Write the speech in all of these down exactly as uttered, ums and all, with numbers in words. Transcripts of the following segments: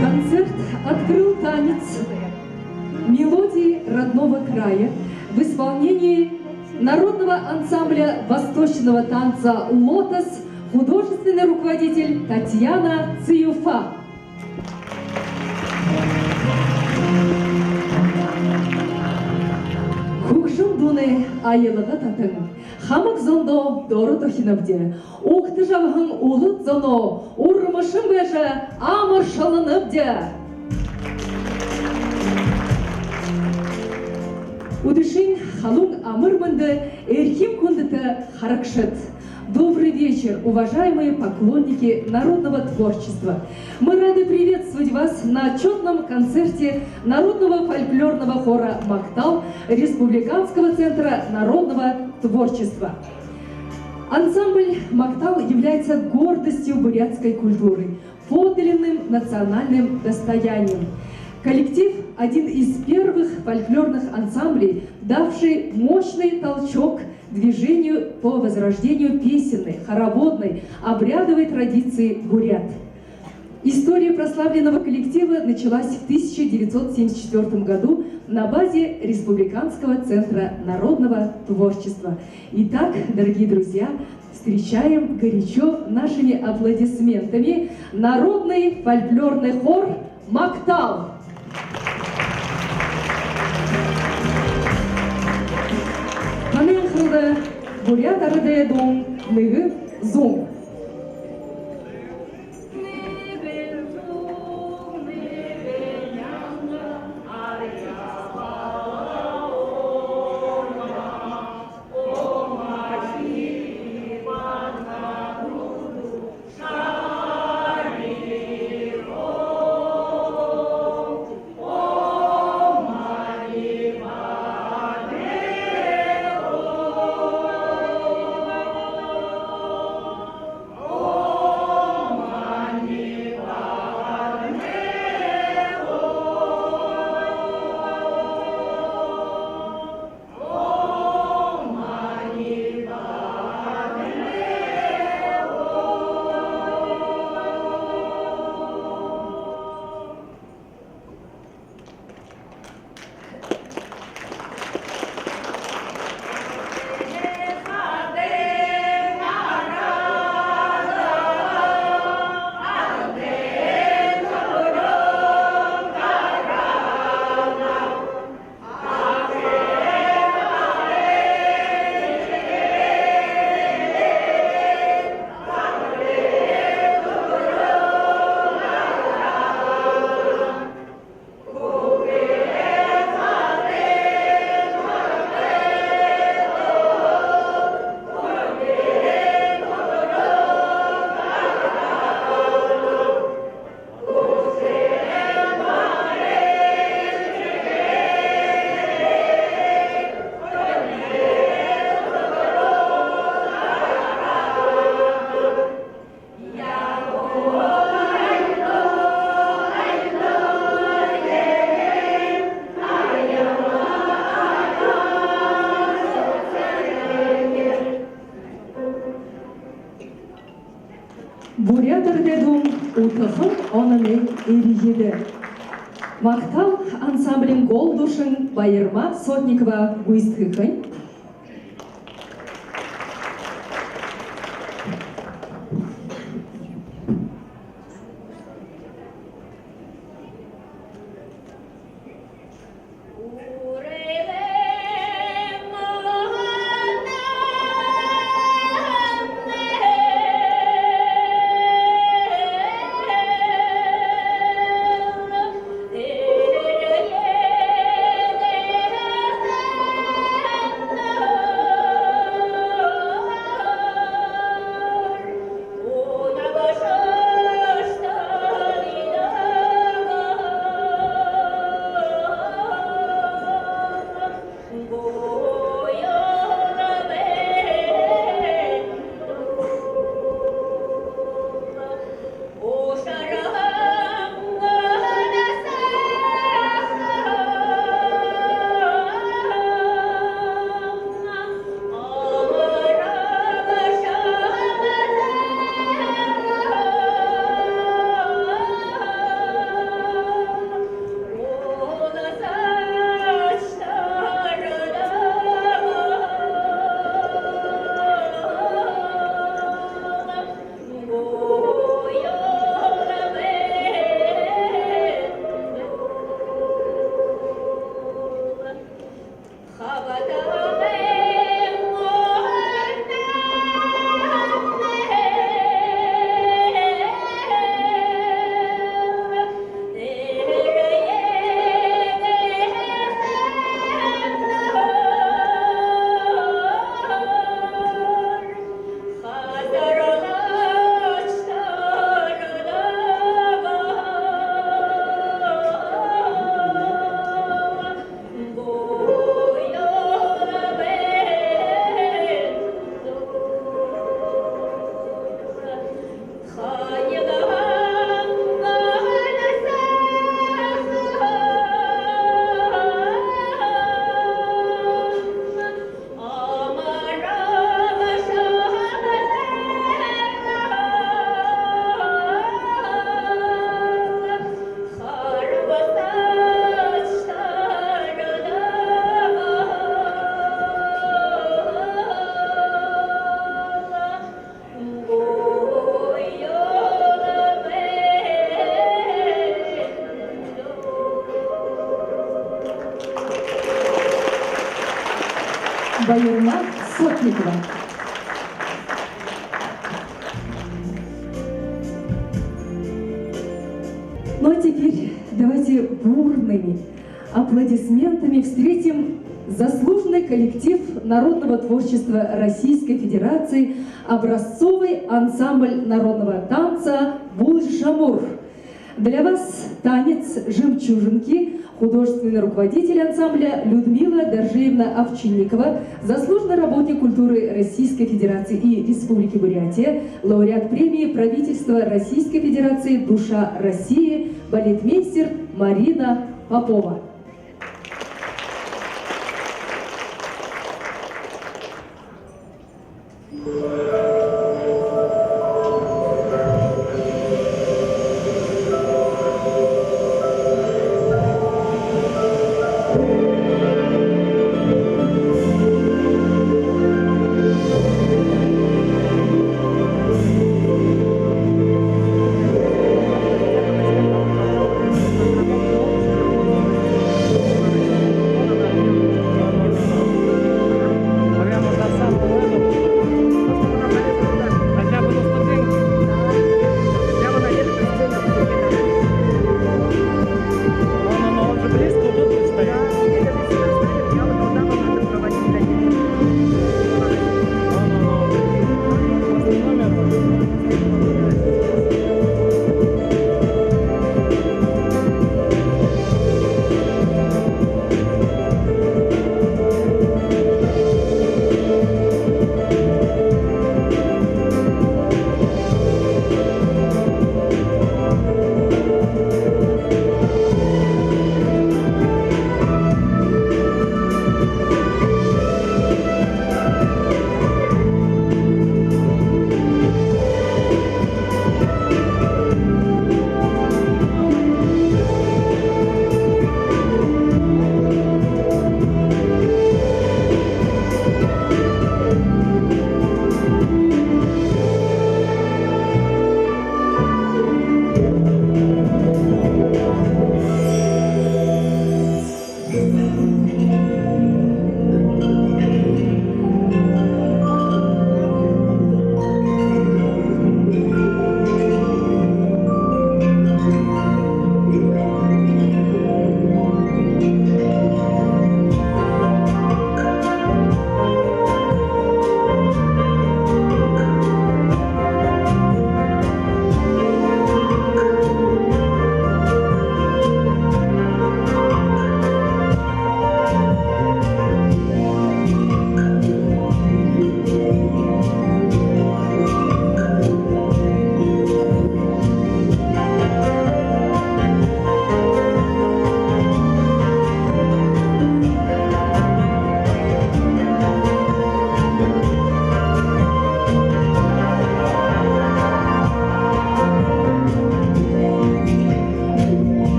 Концерт открыл танец «Мелодии родного края» в исполнении народного ансамбля восточного танца «Лотос», художественный руководитель Татьяна Циюфа. Хүгжэм дуунай аялга татан, хамаг зондоо доро дохинобди. Угтажа абаһан улад зоноо урмашан байжа амаршалнабди. Үдэшын халуун амар мэндэ, эрхим хүндэтэ харагшад! Добрый вечер, уважаемые поклонники народного творчества! Мы рады приветствовать вас на отчётном концерте народного фольклорного хора «Мактал» Республиканского центра народного творчества. Ансамбль «Мактал» является гордостью бурятской культуры, подлинным национальным достоянием. Коллектив — один из первых фольклорных ансамблей, давший мощный толчок движению по возрождению песенной, хороводной, обрядовой традиции бурят. История прославленного коллектива началась в тысяча девятьсот семьдесят четвёртом году на базе Республиканского центра народного творчества. Итак, дорогие друзья, встречаем горячо нашими аплодисментами народный фольклорный хор «Мактал». Танай анхаралда буряад арадай дуун «Нэгэн зуун». Эрьедэ. «Магтаал» ансамблиин гол дуушан Баярма Сотникова гүйсэдхэхэнь. Баярма Сотникова. Ну а теперь давайте бурными аплодисментами встретим заслуженный коллектив народного творчества Российской Федерации, образцовый ансамбль народного танца «Булжамур». Для вас танец «Жемчужинки», художественный руководитель ансамбля Людмила Доржиевна Овчинникова, заслуженный работник культуры Российской Федерации и Республики Бурятия, лауреат премии правительства Российской Федерации «Душа России», балетмейстер Марина Попова.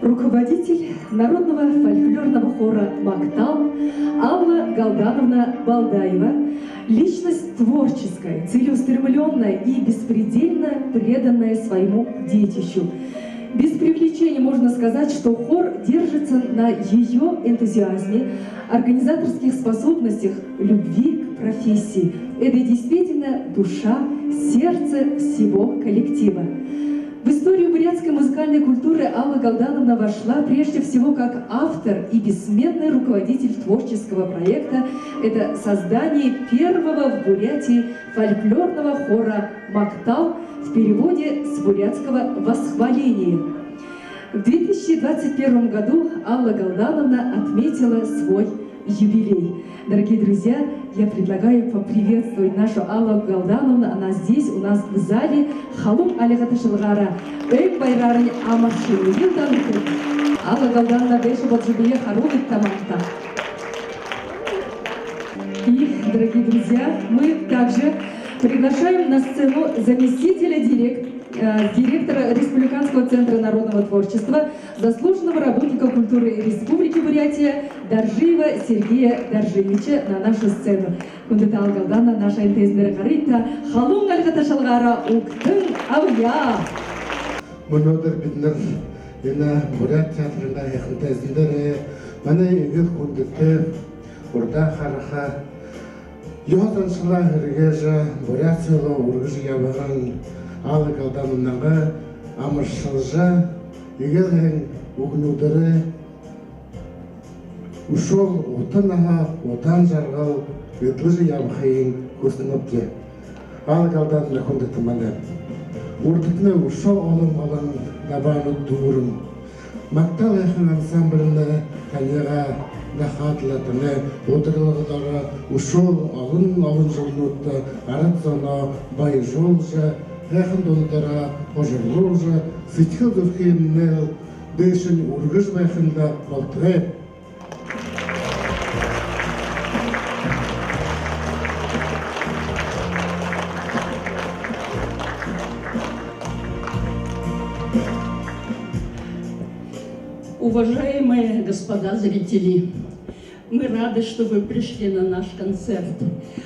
Руководитель народного фольклорного хора «Мактал» Алла Галдановна Балдаева, личность творческая, целеустремлённая и беспредельно преданная своему детищу. Без преувеличения можно сказать, что хор держится на её энтузиазме, организаторских способностях, любви к профессии. Это действительно душа, сердце всего коллектива. В историю бурятской музыкальной культуры Алла Галдановна вошла прежде всего как автор и бессменный руководитель творческого проекта. Это создание первого в Бурятии фольклорного хора «Мактал», в переводе с бурятского «восхваление». В две тысячи двадцать первом году Алла Галдановна отметила свой юбилей. Дорогие друзья, я предлагаю поприветствовать нашу Аллу Галдановну. Она здесь, у нас в зале. Халуун альга ташалгаараа, ой, баяраарнь амаршалая даа. Алла Галдановна, дээшээ бодожо бэеэ харуулыт, тамагта. И, дорогие друзья, мы также приглашаем на сцену заместителя дирек-, э, директора Республиканского центра народного творчества, заслуженного работника культуры Республики Бурятия Доржиева Сергея Доржиевича на нашу сцену. Хүндэтэ Алла Галдановна, наашаа энэ тайзан дээрэ гарыт даа, халуун альга ташалгаараа угтан абая. Мүнөөдэр бидэнэр энэ Буряад театрай һайхан тайзан дээрэ манай эгээл хүндэтэ, урдаа хараха, ёһо заншалаа һэргээжэ, Буряад соёлоо үргэжэ ябаһан Алла Галдановнага амаршалжа, эгээл һайхан үгэнүүдээрээ үшөөл ута наһа, удаан жаргал эдлэжэ ябахыень хүсэнэбди. Алла Галдановна, хүндэтэ манай, урдатнай үшөө олон-олон набаанууд дүүрэн, «Мактал» һайхан ансамбльнай таниие дахаад лэ, танай ударидалга доро үшөөл олон-олон жэлнүүдтэ арад зоноо баяжуулжа, һайхан дундаараа хужарлуулжа, сэдьхэл зүрхэмнай дээшэнь үргэжэ байхандаа болтогой. Уважаемые господа зрители, мы рады, что вы пришли на наш концерт.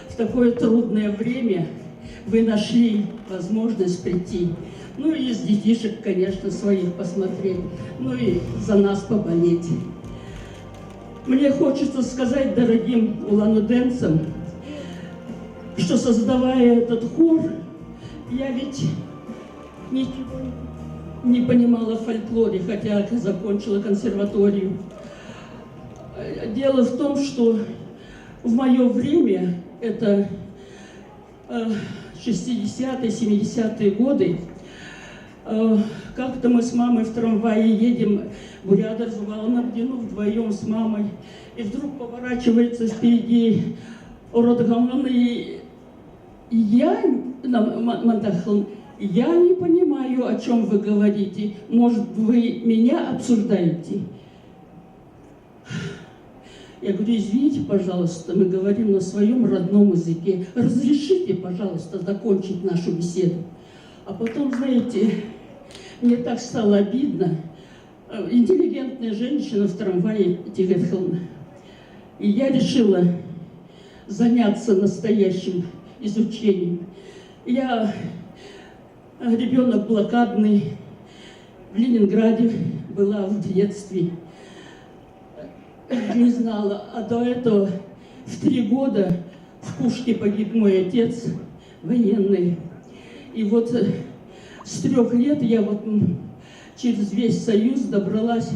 В такое трудное время вы нашли возможность прийти. Ну и из детишек, конечно, своих посмотреть. Ну и за нас поболеть. Мне хочется сказать дорогим улан-удэнцам, что, создавая этот хор, я ведь ничего не понимала в фольклоре, хотя закончила консерваторию. Э, дело в том, что в моё время, это э, шестидесятые, семидесятые годы, э, как-то мы с мамой в трамвае едем, Буряад-Арзу Валановна, ну, вдвоём с мамой, и вдруг поворачивается впереди Ород Гамлин, и я, на-, Ма-, Мандахлан, я не понимаю, о чём вы говорите. Может, вы меня обсуждаете? Я говорю: «Извините, пожалуйста, мы говорим на своём родном языке. Разрешите, пожалуйста, закончить нашу беседу?» А потом, знаете, мне так стало обидно. Э, интеллигентная женщина в трамвае, тиигээд хэлэнэ. И я решила заняться настоящим изучением. Я ребёнок блокадный, в Ленинграде была в детстве. Не знала, а до этого в три года в пушке погиб мой отец, военный. И вот, э, с трёх лет я вот, м, через весь Союз добралась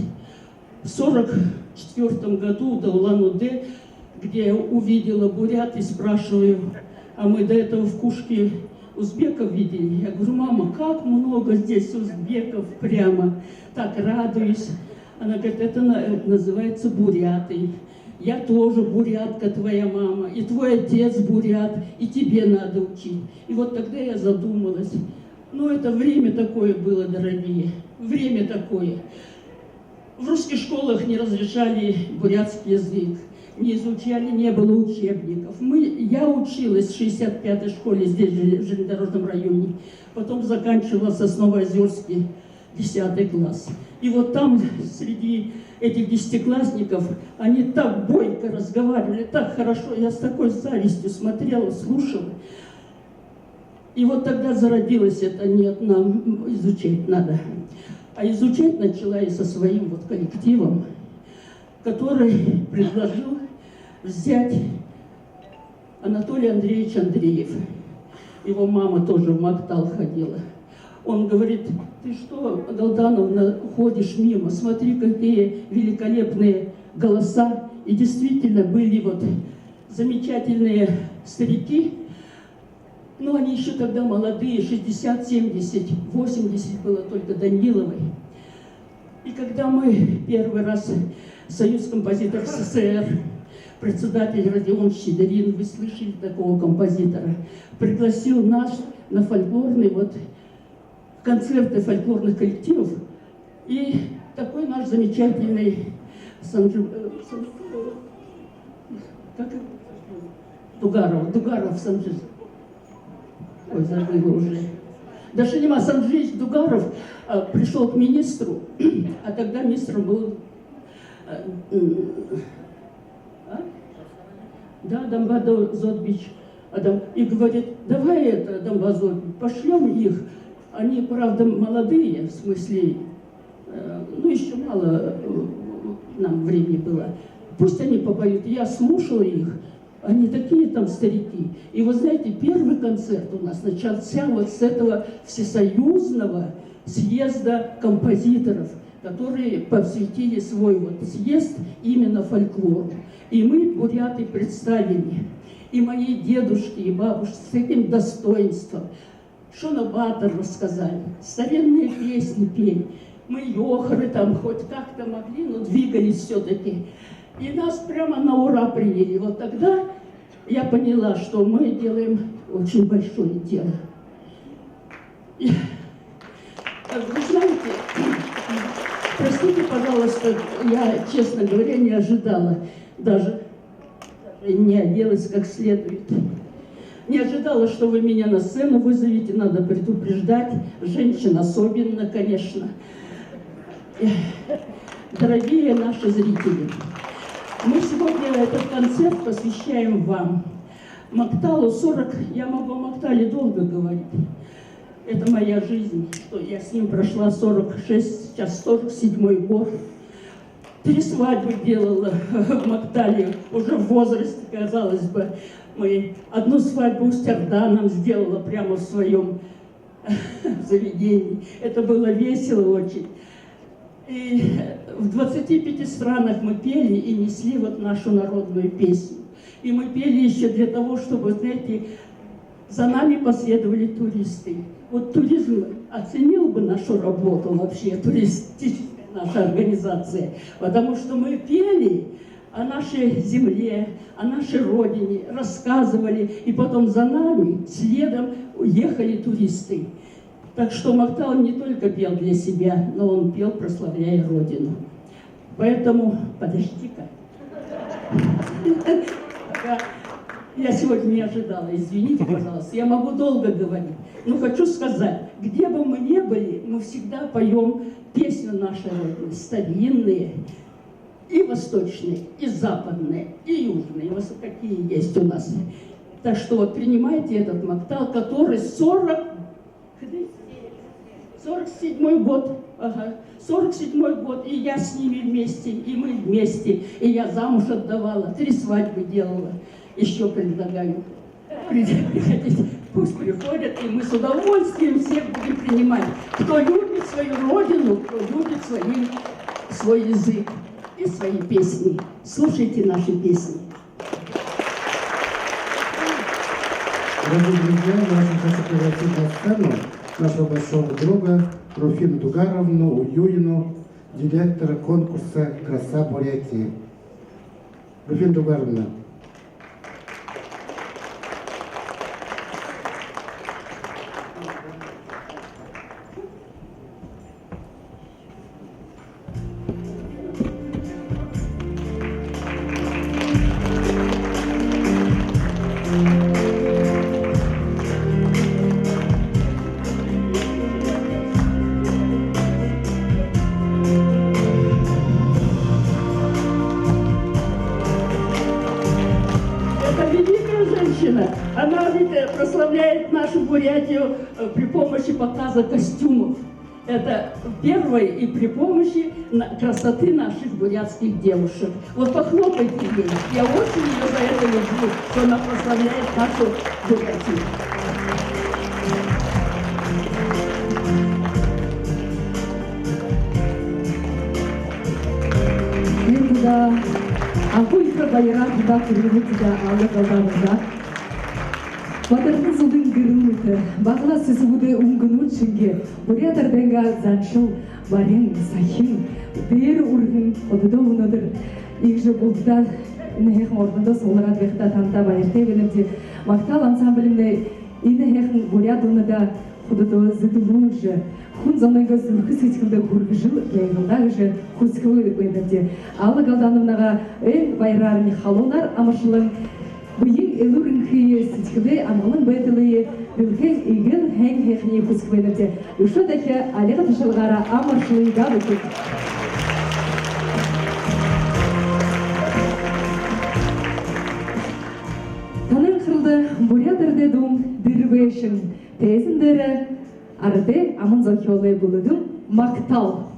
в сорок четвёртом году до Улан-Удэ, где увидела бурят и спрашиваю: «А мы до этого в пушке узбеков видели?» Я говорю: «Мама, как много здесь узбеков, прямо так радуюсь». Она говорит: «Это на-, называется буряты. Я тоже бурятка, твоя мама, и твой отец бурят, и тебе надо учить». И вот тогда я задумалась. Ну, это время такое было, дорогие, время такое. В русских школах не разрешали бурятский язык, не изучали, не было учебников. Мы, я училась в шестьдесят пятой школе здесь, в желе-, в железнодорожном районе. Потом заканчивала Сосново-Озёрский. десятый класс. И вот там, среди этих десятиклассников, они так бойко разговаривали, так хорошо. Я с такой завистью смотрела, слушала. И вот тогда зародилось это: «Нет, нам изучать надо». А изучать начала я со своим вот коллективом, который предложил взять Анатолий Андреевич Андреев. Его мама тоже в Мактал ходила. Он говорит: «Ты что, Галдановна, ходишь мимо? Смотри, какие великолепные голоса». И действительно были вот замечательные старики. Но они ещё тогда молодые, шестьдесят, семьдесят, восемьдесят было только Даниловой. И когда мы первый раз, Союз композиторов СССР, председатель Родион Щедрин, вы слышали такого композитора, пригласил нас на фольклорный вот концерты фольклорных коллективов. И такой наш замечательный Санджи-, э, Сан-, э, как его? Дугаров, Дугаров Санджи. Ой, забыла уже. Дашинима Санджиевич Дугаров, э, пришёл к министру, а тогда министром был, э, м, а? Да, Дамба До-, Зодбич. Адам, и говорит: «Давай это, Дамба Зодбич, пошлём их. Они, правда, молодые, в смысле, э, ну, ещё мало, э, нам времени было. Пусть они попоют». Я слушала их. Они такие там старики. И вы знаете, первый концерт у нас начался вот с этого всесоюзного съезда композиторов, которые посвятили свой вот съезд именно фольклору. И мы, буряты, представили. И мои дедушки, и бабушки с таким достоинством Шона Батор рассказали, старинные песни пели. Мы ёхары там хоть как-то могли, но двигались всё-таки. И нас прямо на ура приняли. Вот тогда я поняла, что мы делаем очень большое дело. И, э, вы знаете, простите, пожалуйста, я, честно говоря, не ожидала даже. Не оделась как следует. Не ожидала, что вы меня на сцену вызовете, надо предупреждать, женщин особенно, конечно. Дорогие наши зрители, мы сегодня этот концерт посвящаем вам. Макталу сорок, я могу о Мактале долго говорить. Это моя жизнь, что я с ним прошла сорок шесть, сейчас сорок седьмой год. Три свадьбы делала в Мактале, уже в возрасте, казалось бы. Мы одну свадьбу с Тярданом сделала прямо в своём заведении. Это было весело очень. И в двадцати пяти странах мы пели и несли вот нашу народную песню. И мы пели ещё для того, чтобы, знаете, за нами последовали туристы. Вот туризм оценил бы нашу работу вообще, туристическая наша организация, потому что мы пели о нашей земле, о нашей родине, рассказывали, и потом за нами следом ехали туристы. Так что Мактал не только пел для себя, но он пел, прославляя Родину. Поэтому, подожди-ка. Я сегодня не ожидала, извините, пожалуйста. Я могу долго говорить, но хочу сказать, где бы мы ни были, мы всегда поём песню нашей Родины, старинные, и восточные, и западные, и южные, вот какие есть у нас. Так что вот принимайте этот Мактал, который сорок Сорок седьмой год, ага, сорок седьмой год, и я с ними вместе, и мы вместе, и я замуж отдавала, три свадьбы делала. Ещё предлагаю при-, приходить, пусть приходят, и мы с удовольствием всех будем принимать. Кто любит свою родину, кто любит свои, свой язык и свои песни. Слушайте наши песни. Дорогие друзья, я очень хочу пригласить на сцену нашего большого друга Руфину Дугаровну Юину, директора конкурса «Краса Бурятии». Руфина Дугаровна. Она ведь, э, прославляет нашу Бурятию, э, при помощи показа костюмов. Это первое и при помощи на-, красоты наших бурятских девушек. Вот похлопайте ей. Я очень её за это люблю, что она прославляет нашу Бурятию. Эндэ даа агууехэ баяраа даа хүргэхэбди даа Алла Галдановнада. Бадархан зулын гэрэл мэтэ, баглаа сэсэгүүдэй үнгэнүүд шэнги, Буряад арадайнгаа заншал, барин, сахин, дээрэ үргэн, хододоо мүнөөдэр иигэжэ булта энэ һайхан ордондо суглараад байхадаа танда баяртай байнабди. Магтаал ансамбльмнай энэ һайхан буряад үнэдэ хододоо зэдэлүүлжэ, хүн зонойнгоо зүрхэ сэдьхэлдэ хүргэжэл байг лэ даа гэжэ хүсэжэ байнабди. Алла Галдановнагаа энэ баяраарнь халуунаар амаршалан, бэеын элүүр энхые, сэдьхэлэй амгалан байдалые, дэлхэйн эгээл һайн һайханиие хүсэжэ байнабди. Үшөө дахяад альга ташалгаараа амаршалая даа, нүхэд. Танай анхаралда буряад арадай дуун «Дэрбээшэн». Тайзан дээрэ арадай аман зохёолой бүлгэм «Магтаал».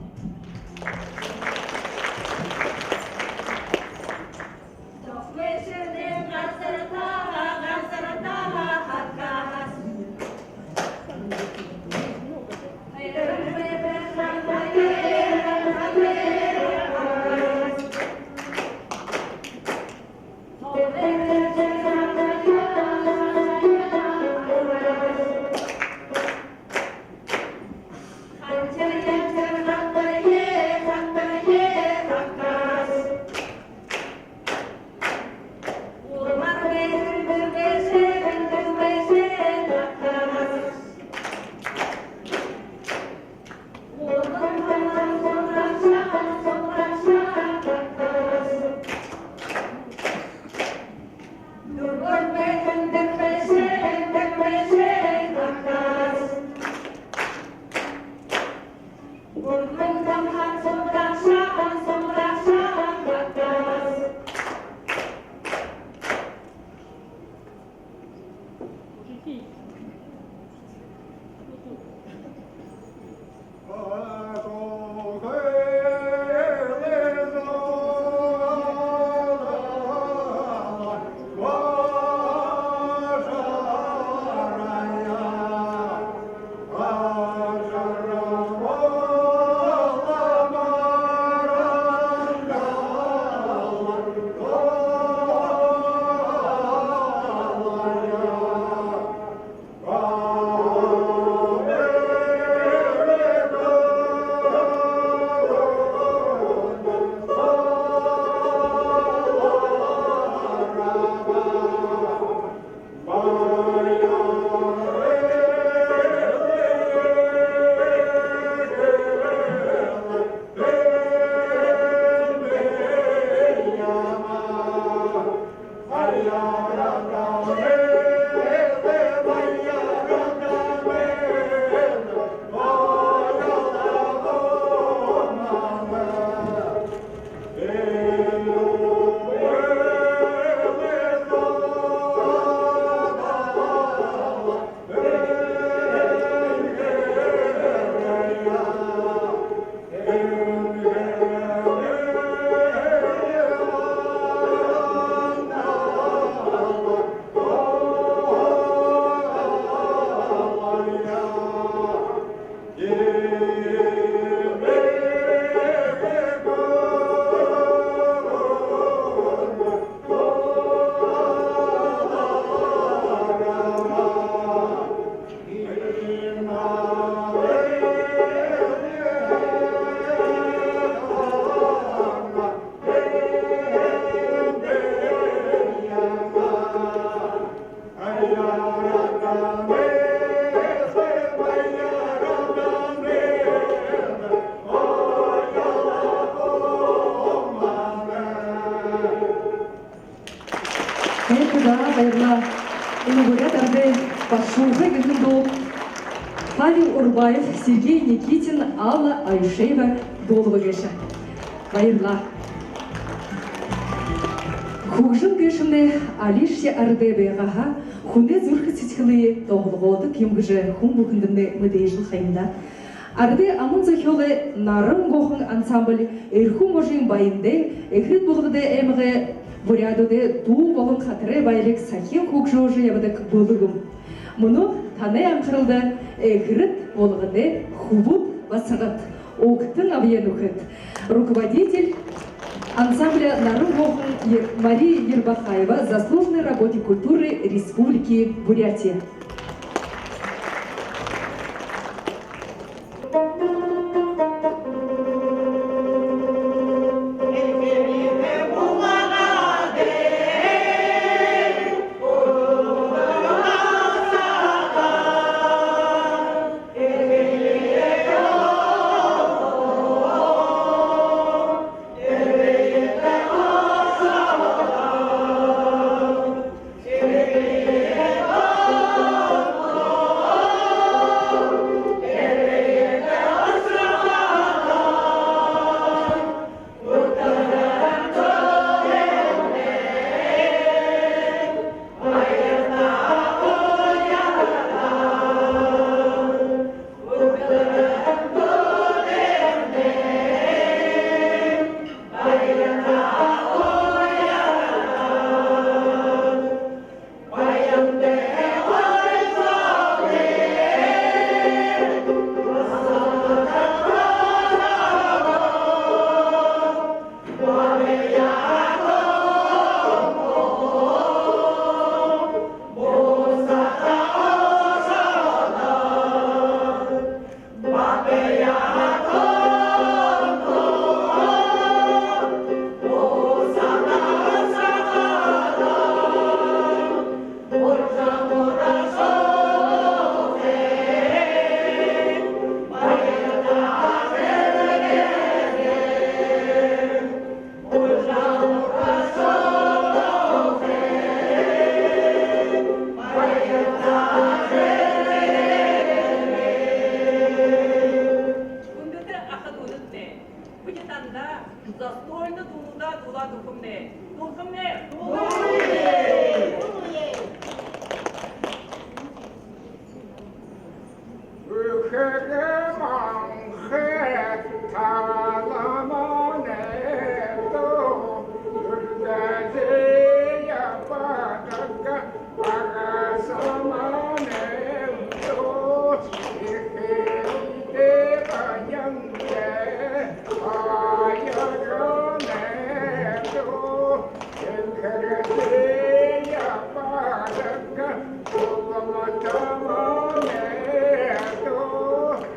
Эндэ даа баярлаа. Энэ буряад арадай баһа шүүхэй гэһэн дуу Павел Урбаев, Сергей Никитин, Алла Аюшеева дуулаба гээшэ. Баярлаа. Хүгжэм гээшэмнай алишье арадай байгаа һаа, Хүнэй зүрхэ сэдьхэлые доһолгоодог юм гэжэ хүн бүхэндэмнай мэдээжэл ха юм даа. Арадай аман зохёолой «Наран гухан» ансамбль Эрхүү можын Баяндайн Эхирит-Булагадай аймагай буряадуудай дуу болон хатарай баялиг сахин хүгжөөжэ ябадаг бэлэг юм. Мүнөө танай анхаралда «Эхирит-Булагадай хүбүүд басагад», «Угтан абьяа нүхэд», руководитель ансамбля «Наран гухан» Е-, Мария Ербахаева, заслуженный работник культуры Республики Бурятия. Хүндэтэ аха дүүнэртнай, бидэ танда застольно дуулалга дуулаад үгэхэмнай. Дуулахамнай. Үхэр манхай таламанайдаа үргэжэ ябадаг багасаманайдаа Эхирит Баяндай аяганайдаа Эхирит Баяндай аяганайдаа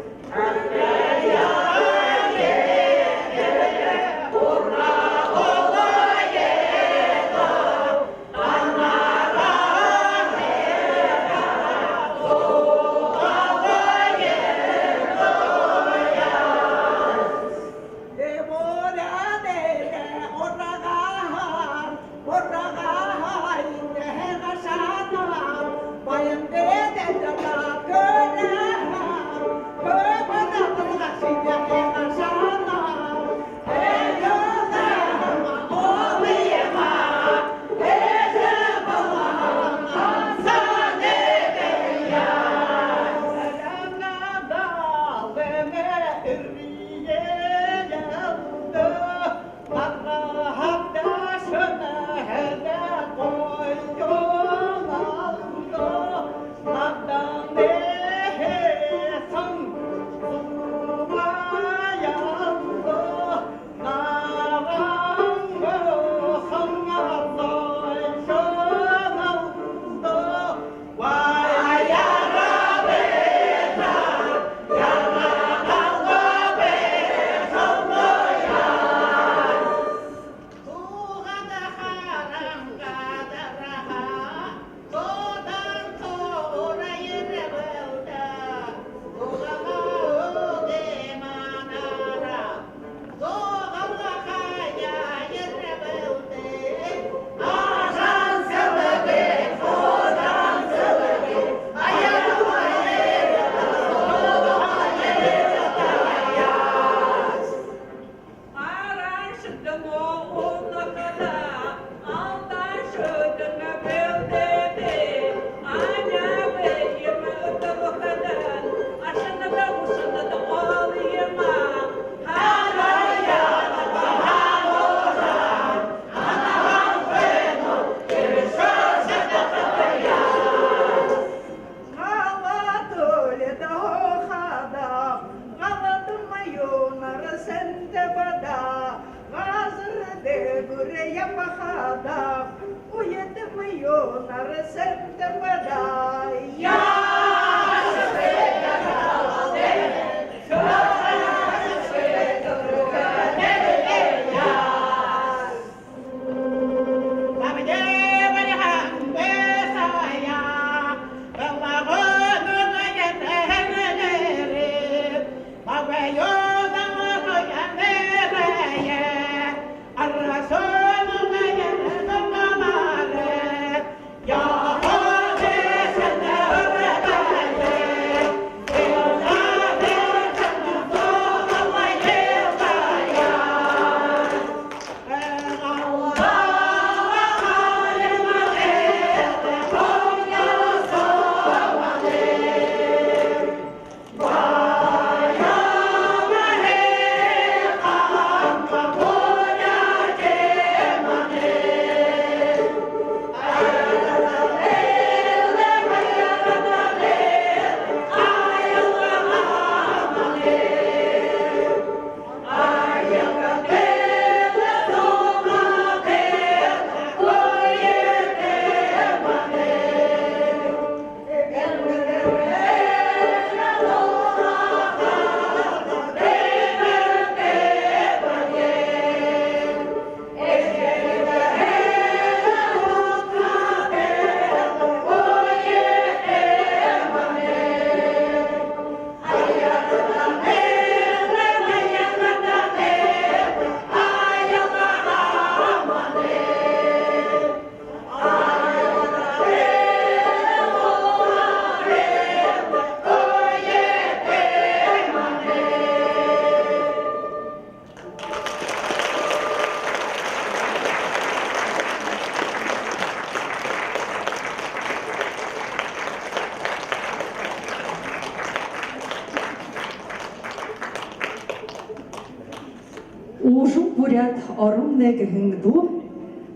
Буряад оромнай гэһэн дуу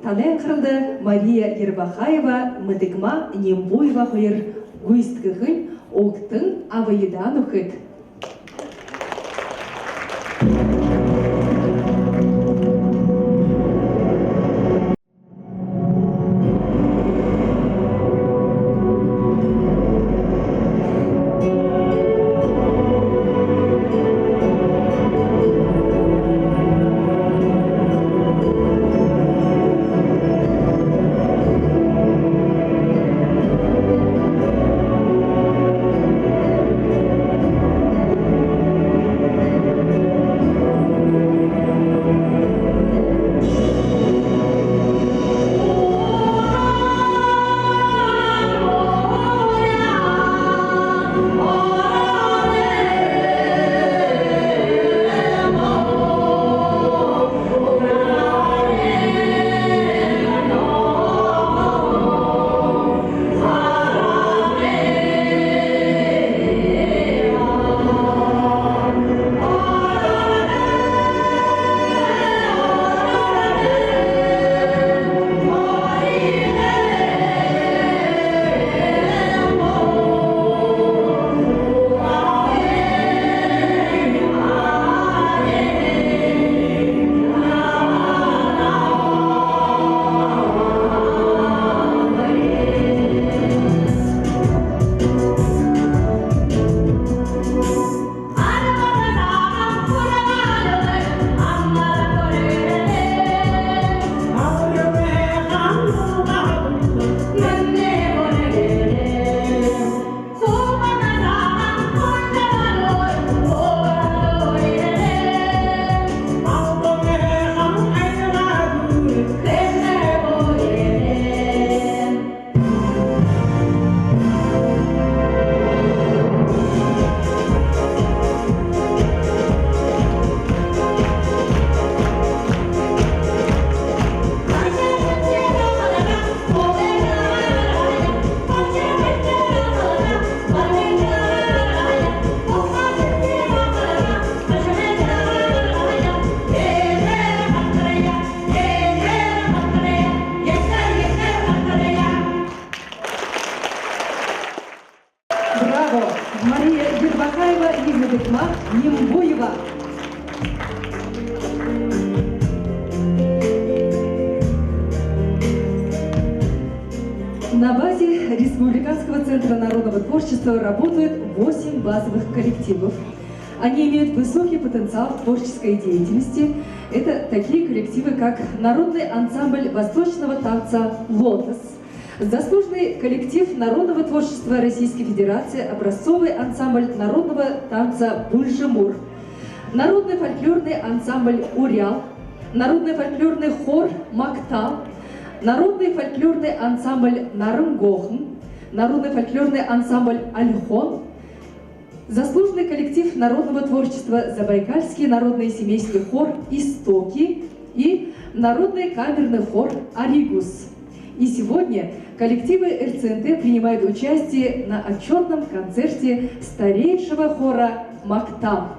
танай анхаралда Мария Ербахаева, Мэдэгма Нимбуева хоёр гүйсэдхэһэн «Угтан абаядаа нүхэд». Браво! Мария Ербахаева и Мэдэгма Нимбуева. На базе Республиканского центра народного творчества работают восемь базовых коллективов. Они имеют высокий потенциал в творческой деятельности. Это такие коллективы, как народный ансамбль восточного танца «Лотос», заслуженный коллектив народного творчества Российской Федерации, образцовый ансамбль народного танца «Бульжемур», народный фольклорный ансамбль «Урял», народный фольклорный хор «Мактал», народный фольклорный ансамбль «Наран-Гохон», народный фольклорный ансамбль «Ольхон», заслуженный коллектив народного творчества Забайкальский народный семейский хор «Истоки» и народный камерный хор «Аригус». И сегодня коллективы РЦНТ принимают участие на отчётном концерте старейшего хора «Мактал».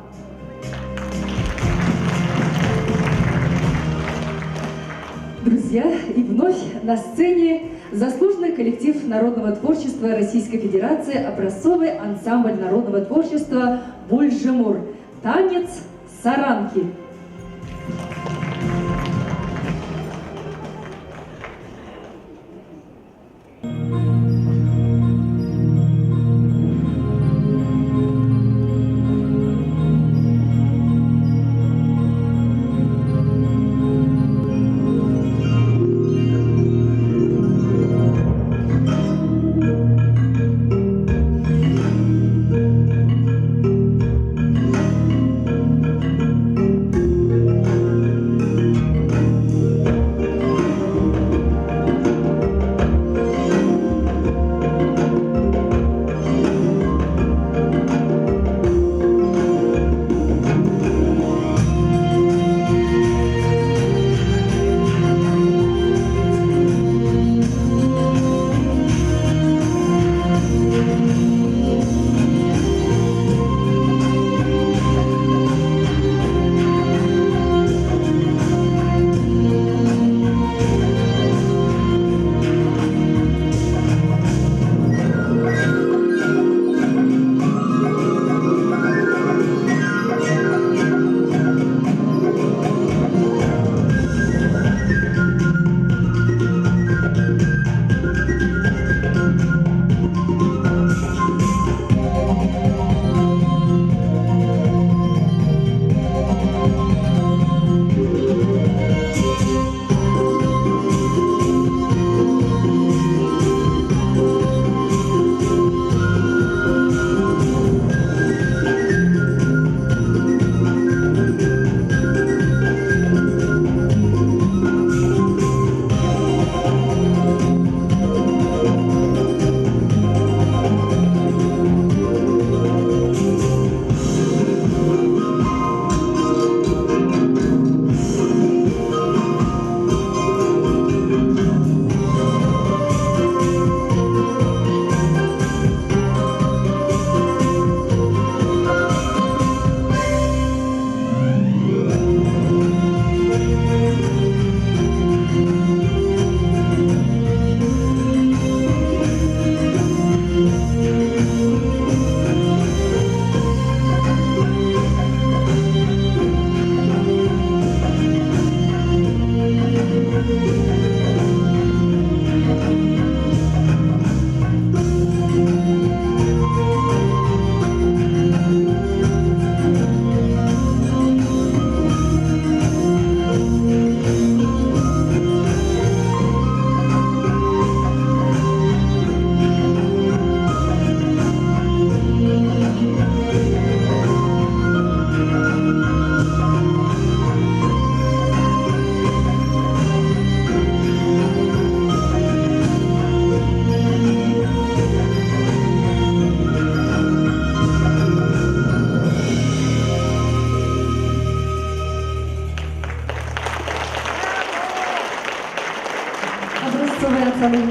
Друзья, и вновь на сцене заслуженный коллектив народного творчества Российской Федерации, образцовый ансамбль народного творчества «Бульжемур». Танец саранки.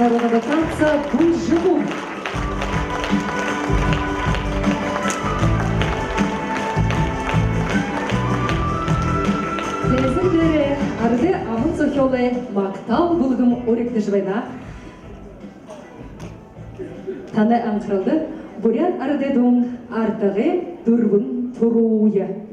Народного танца «Бун жэбү». Тиигэһэн дээрээ арадай аман зохёолой магтаал бүлгэм уригдажа байна. Танай анхаралда буряад арадай дуун «Ардагай дүрбэн түрүү».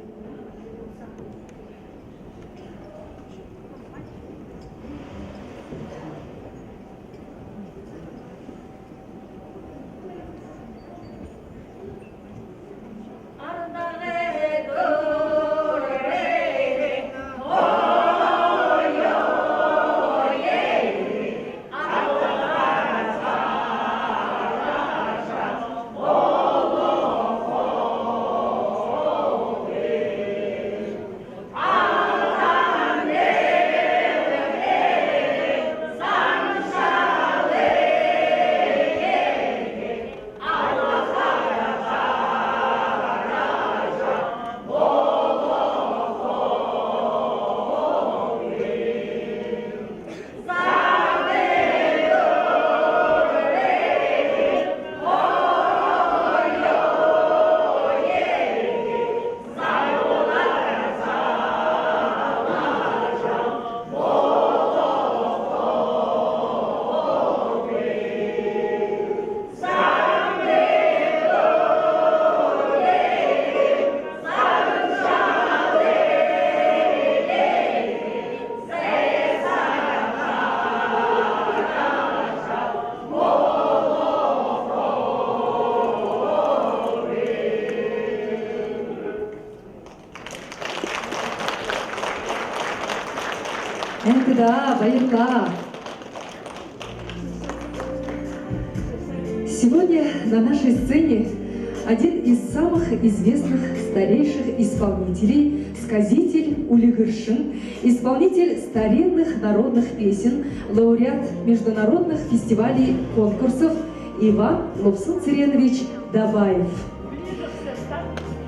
Энтда баярлаа. Сегодня на нашей сцене один из самых известных, старейших исполнителей, сказитель, үльгэршэн, исполнитель старинных народных песен, лауреат международных фестивалей, конкурсов Иван Лубсан Цыренович Дабаев.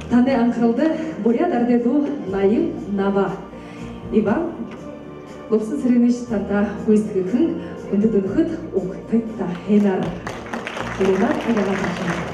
Танай анхаралда буряад арадай дуу «Наян наваа». Иван Лубсан Цыренович, танда гүйсэдхэһэн хүндэтэ үнэхөөр угтагтайхинаар. Иван, аяга ташана.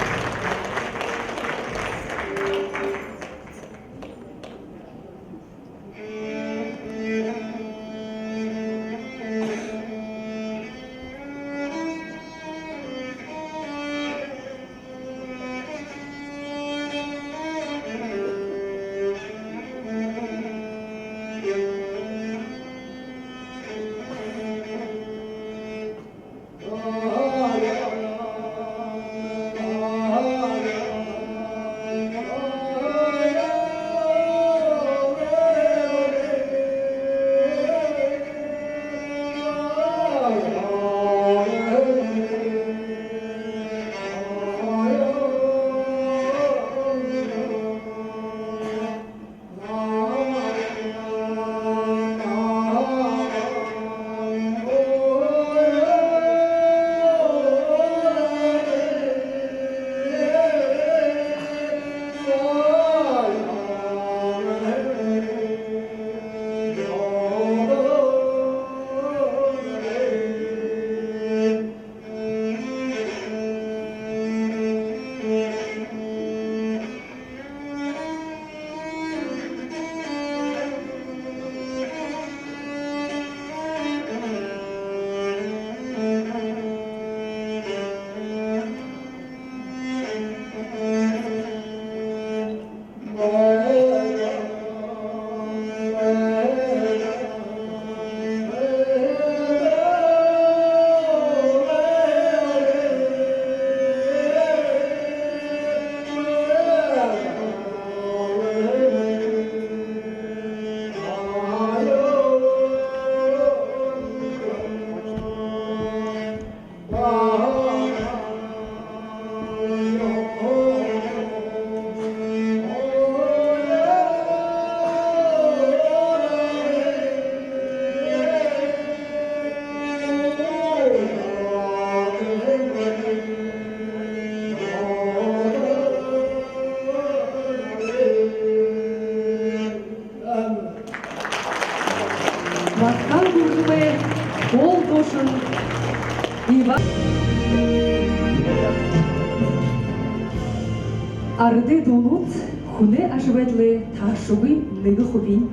Арадай дуунууд хүнэй ажабайдалай таашагүй нэгэ хубинь.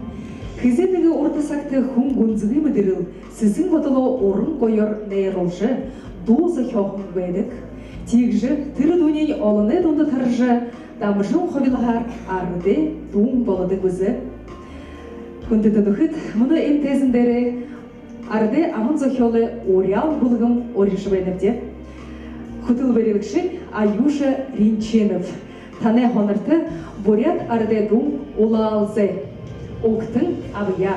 Хэзээ нэгэ урда сагта хүн гүнзэгы мэдэрэл, сэсэн бодолоо уран гоёор найруулжа, дуу зохёоһон байдаг. Тиигэжэ тэрэ дууниинь олоной дунда таража, дамжан хубилһаар арадай дуун болодог бэзэ. Хүндэтэ нүхэд, мүнөө энэ тайзан дээрэ арадай аман зохёолой уряал бүлгэм урижа байнабди. Хүтэлбэрилэгшэнь Аюша Ринчинов. Танай һонорто буряад арадай дуун «Улаалзай». Угтан абая.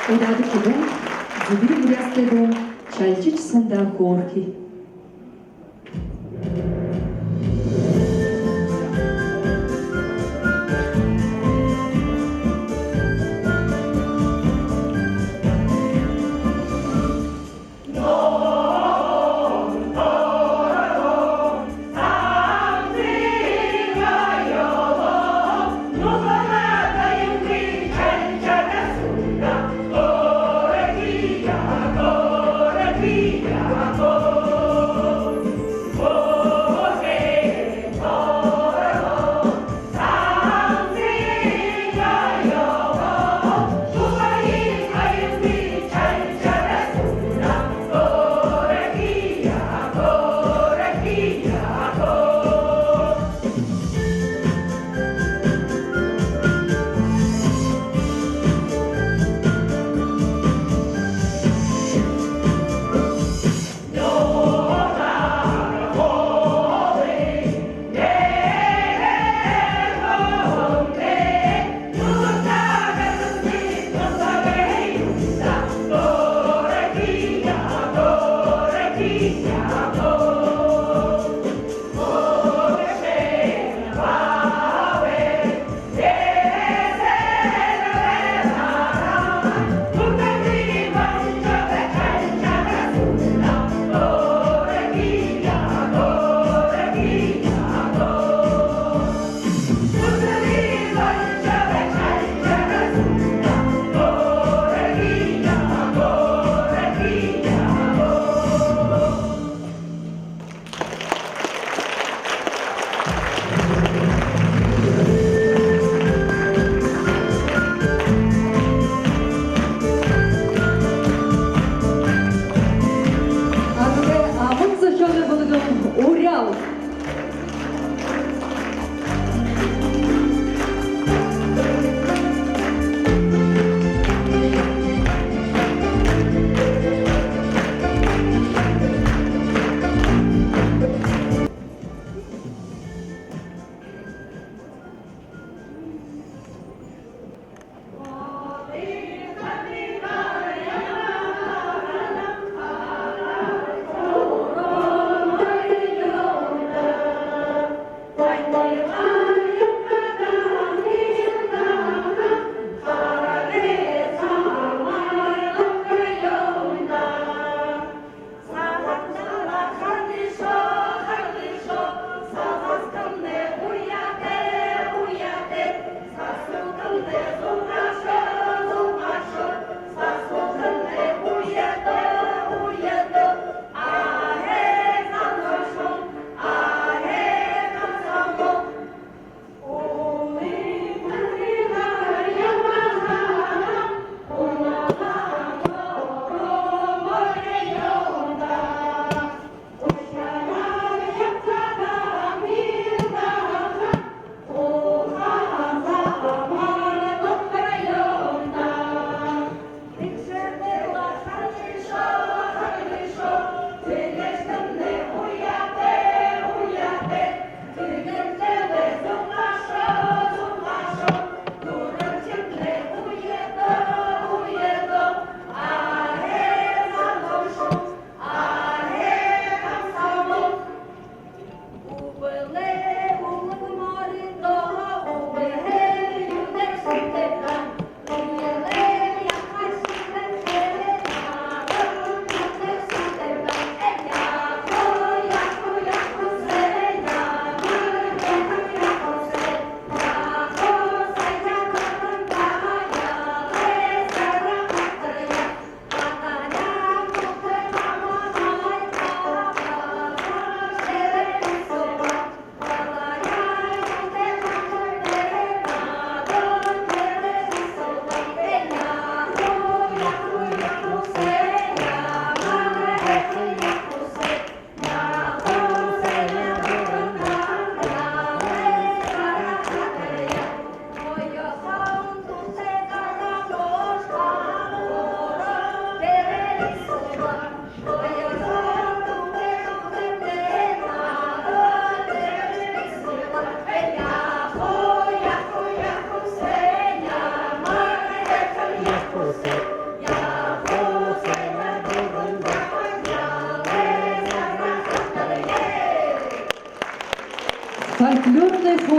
Удаадахи дуун «Зэбэри буряадтай дуун» «Чалжиж сундаа хөөрхы».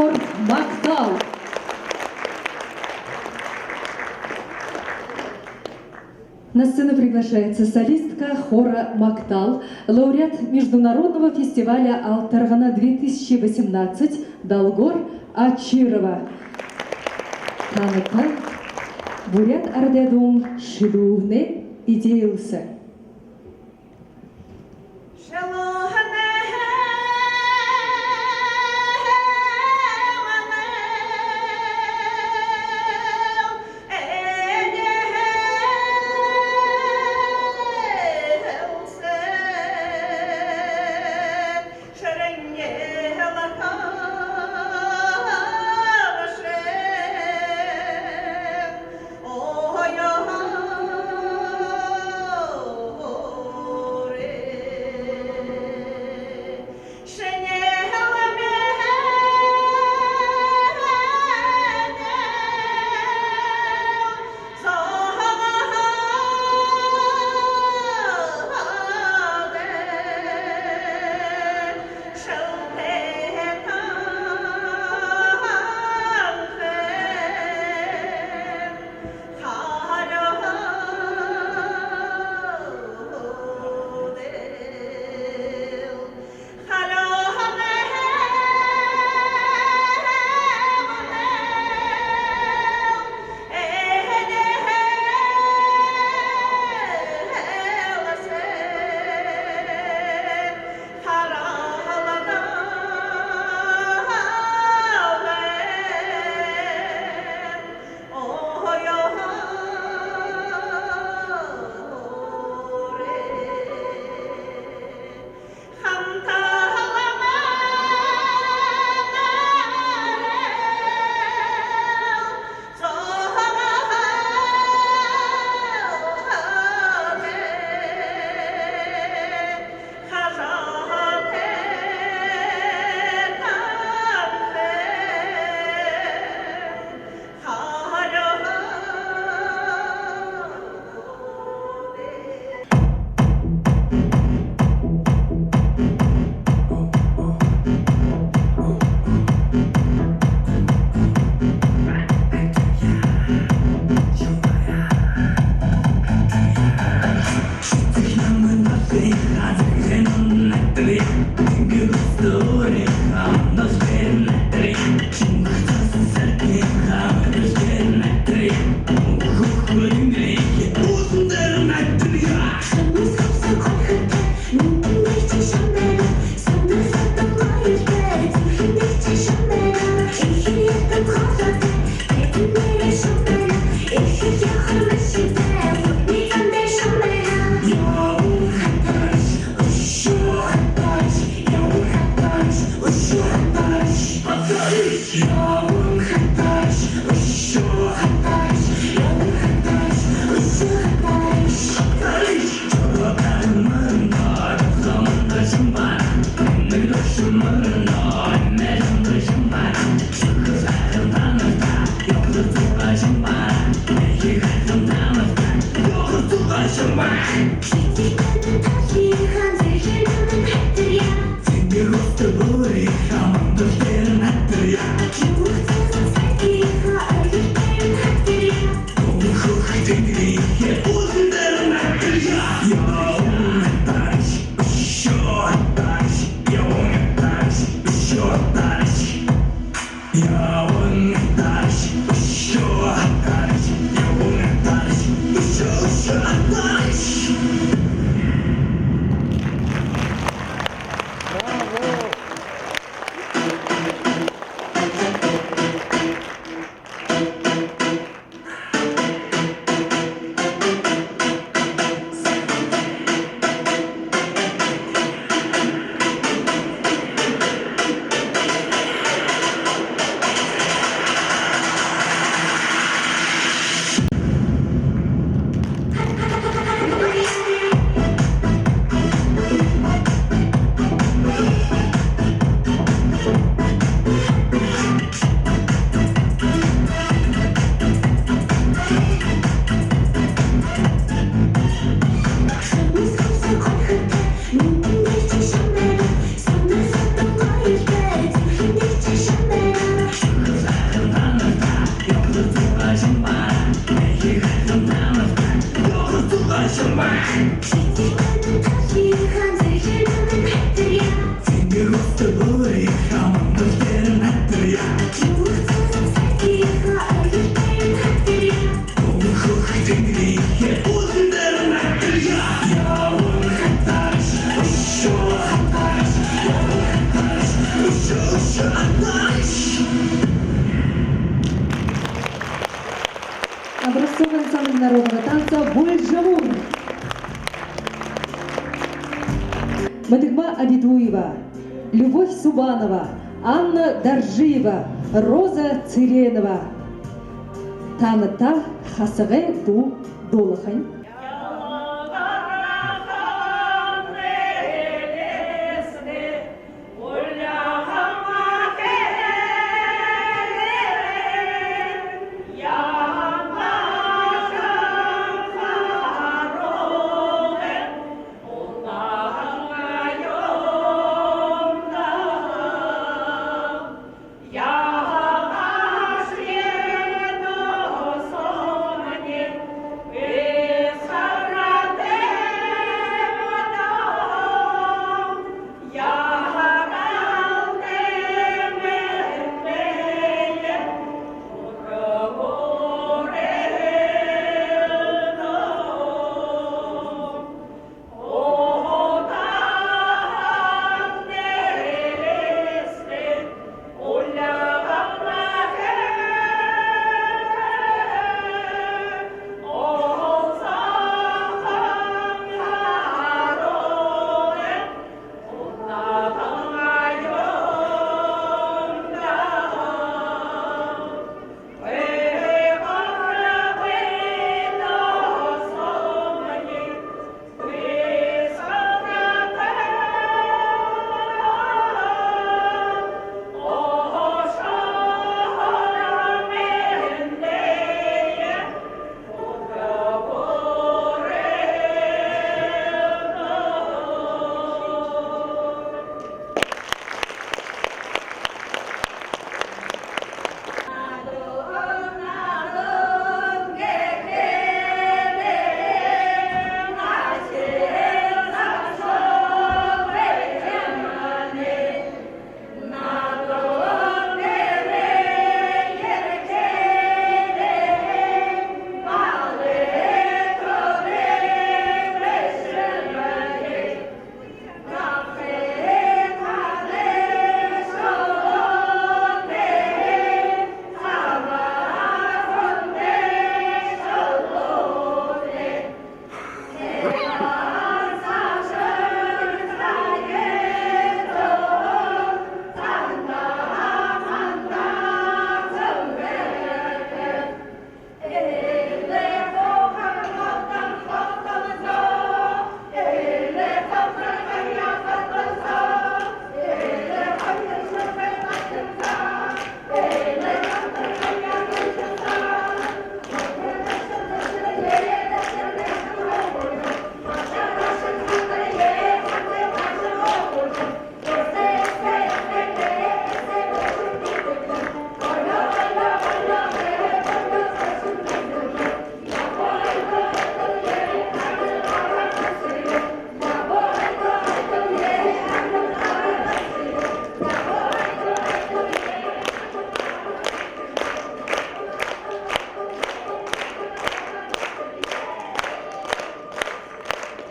Мактал. На сцену приглашается солистка хора «Мактал», лауреат международного фестиваля «Алтаргана две тысячи восемнадцать» Долгор Очирова. Танада буряад арадай дуун «Шэлүүһэнэй эдеэлсэ». Образцовый ансамбль народного танца «Бульжамур». Мэдэгма Абидуева, Любовь Субанова, Анна Доржиева, Роза Цыренова. Таанадта хасагай дуу дуулахань.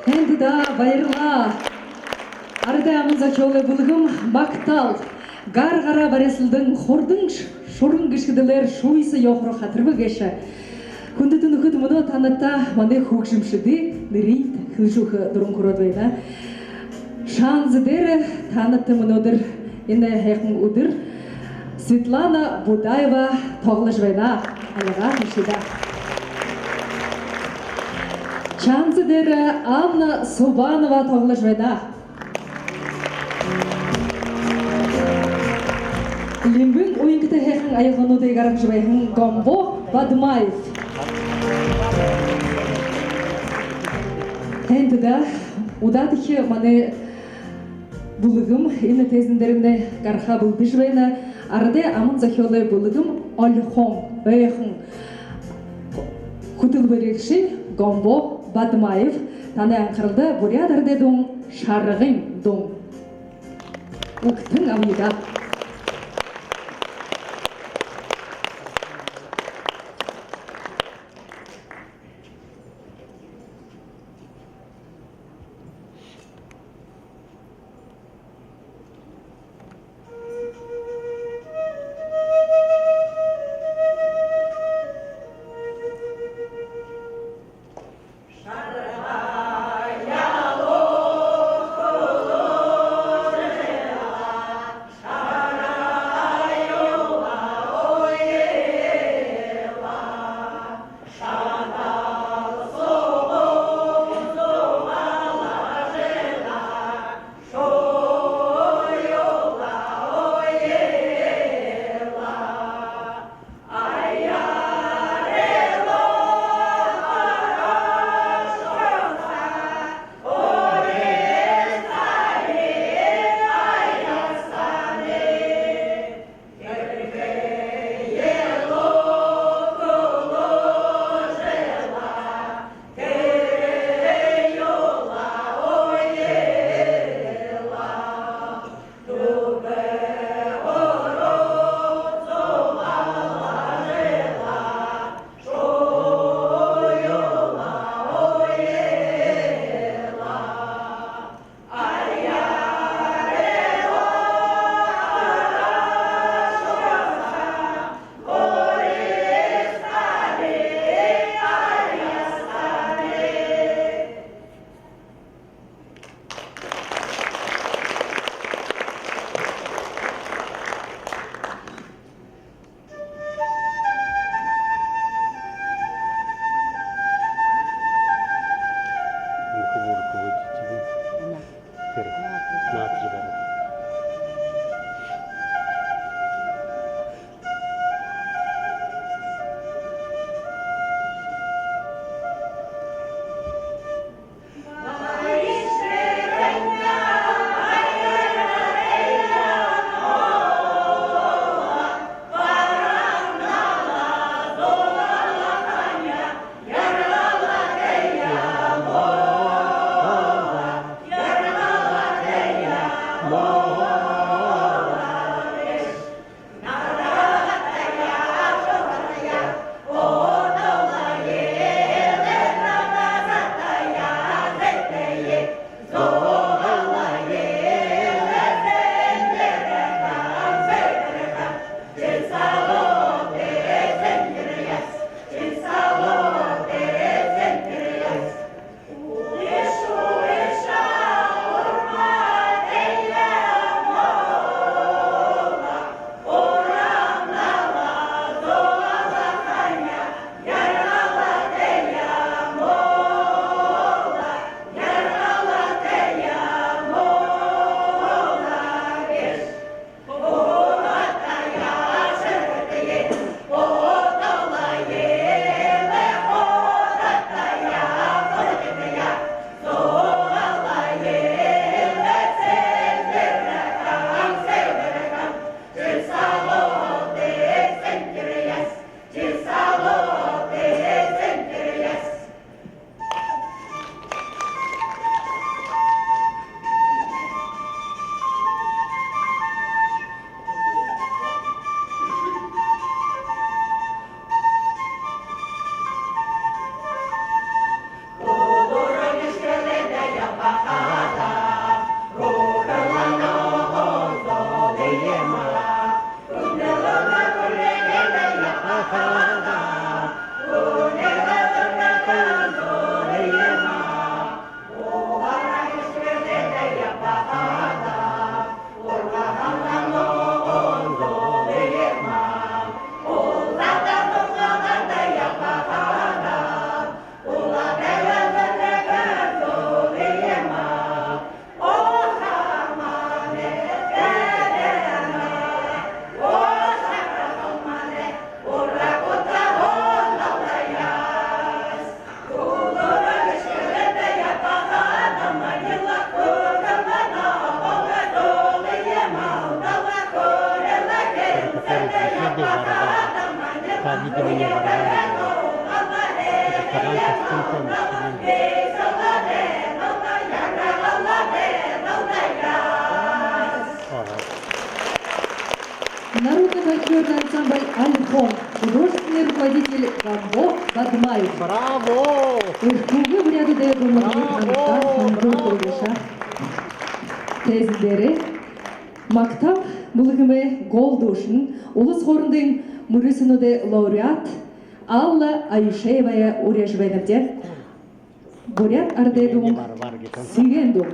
Һайн даа, баярлаа. Арадай аман зохёолой бүлгэм «Магтаал». Гар гараа барисалдан, хурдан ш-, шуран гэшхэдэлээр шуйса ёохор хатарба гээшэ. Хүндэтэ нүхэд, мүнөө таанадта манай хүгжэмшэдэй нэрыень хэлэжэ үгэхэ дуран хүрөөд байна. Шанза дээрэ таанадта мүнөөдэр, энэ һайхан үдэр Светлана Будаева тогложо байна. Альгаа ташыт даа. Шанза дээрэ Анна Субанова тогложо байна. Лимбын уянгата һайхан аялгануудые гаргажа байһан Гомбо Бадмаев. Һайн даа, удаадахи манай бүлгэм, энэ тайзан дээрэмнай гарахаа бэлдэжэ байна. Арадай аман зохёолой бүлгэм «Ольхон», «Ойхон». Хүтэлбэрилэгшэнь Гомбо Бадмаев, танай анхаралда буряад арадай дуун «Шаргын дуун». Үгтэн абая даа. Народный фольклорный ансамбль «Альхон», художественный руководитель Гамбо Бадмаев. Браво! Эрхүүгэй буряадуудай дуунуудые танхимаар хандуулжа. Тайзан дээрэ «Магтаал» бүлгэмэй гол дуушан, уласхоорондын мүрысөөнүүдэй лауреат Алла Аюшееваа уряажа байнабди. Буряад арадай дуун «Сэгэн дуун».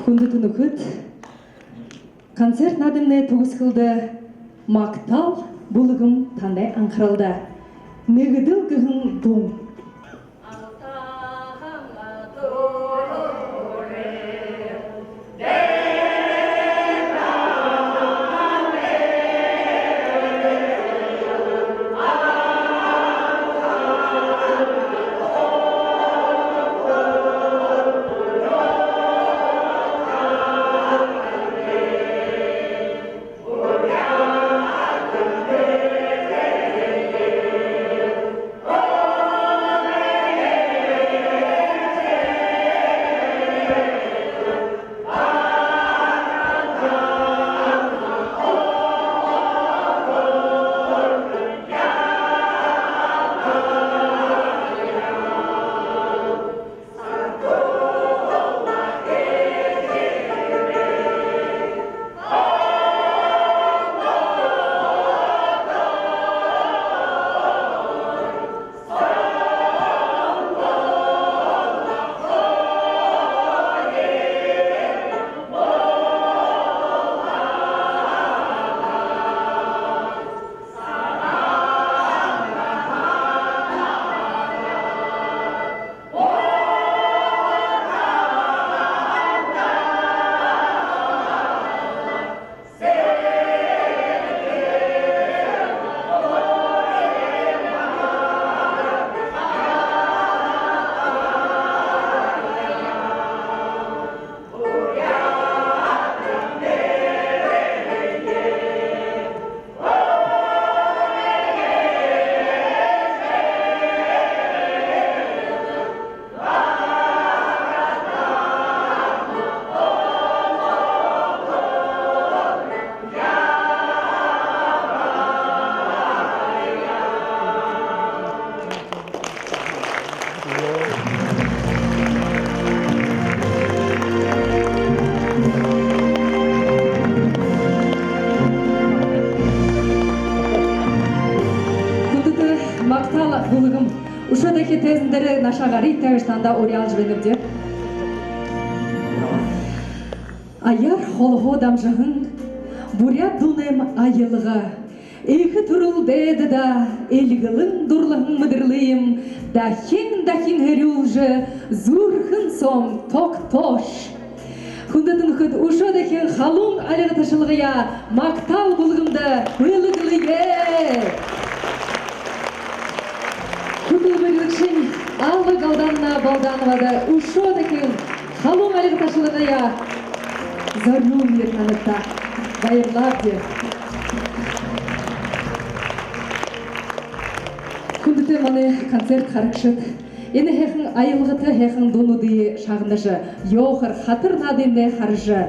Хүндэтэ нүхэд, концерт наадамнай түгэсхэлдэ «Магтаал» бүлгэм танай анхаралда. «Нэгэдэл» гэһэн дуун. Хүндэтэ «Магтаал» бүлгэм, үшөө дахин тайзан дээрэ наашаа гарыт табижа, танда уряалжа байнабди. Аяар холоһоо дамжаһан буряад дуунайм аялга. Эхэ түрэл дайдада эльгэлэн дурлаһан мэдэрэлыем дахин дахин һэрюулжэ, зүрхэн соом тогтоош. Хүндэтэ нүхэд, үшөө дахин халуун альга ташалгаяа магтаал бүлгэмдэ бэлэглэе. Хүтэлбэрилэгшэнь Алла Галдановна Балдановада үшөө дахин халуун альга ташалгаяа зорюулнабди танадта. Баярлаабди. Хүндэтэ манай концерт харагшад, энэ һайхан аялгата һайхан дуунуудые шагнажа, ёохор хатар наадыемнай хаража,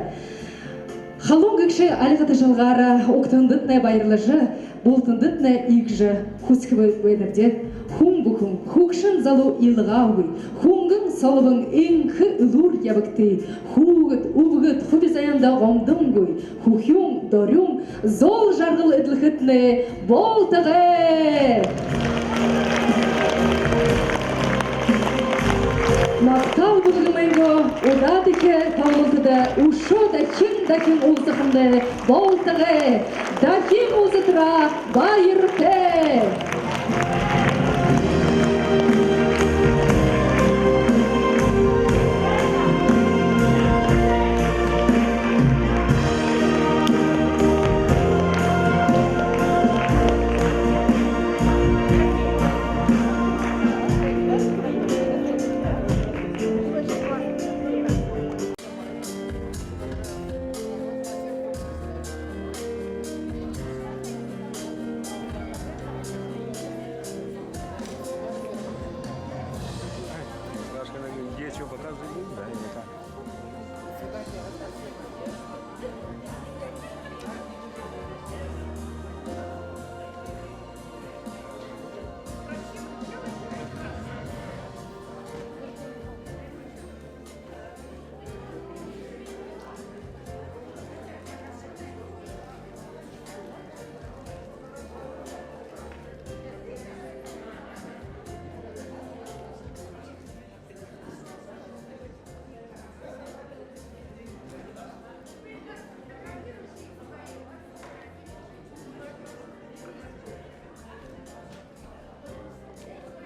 халуун гэгшын альга ташалгаараа угтаһандатнай баярлажа, бултандатнай иигэжэ хүсэхэ байнабди. Хүн бүхэн, хүгшэн залуу илгаагүй, хүнгэн солбон энхэ элүүр ябагты. Хүүгэд, үбгэд, хуби заяанда гомдонгүй, хүхюун, дорюун, зол жаргал эдлэхэтнай болтогой. Магтаал бүлгэмэйнгөө удаадахи тоглолтодо үшөө дахин дахин уулзахамнай болтогой. Дахин уулзатараа баяртай.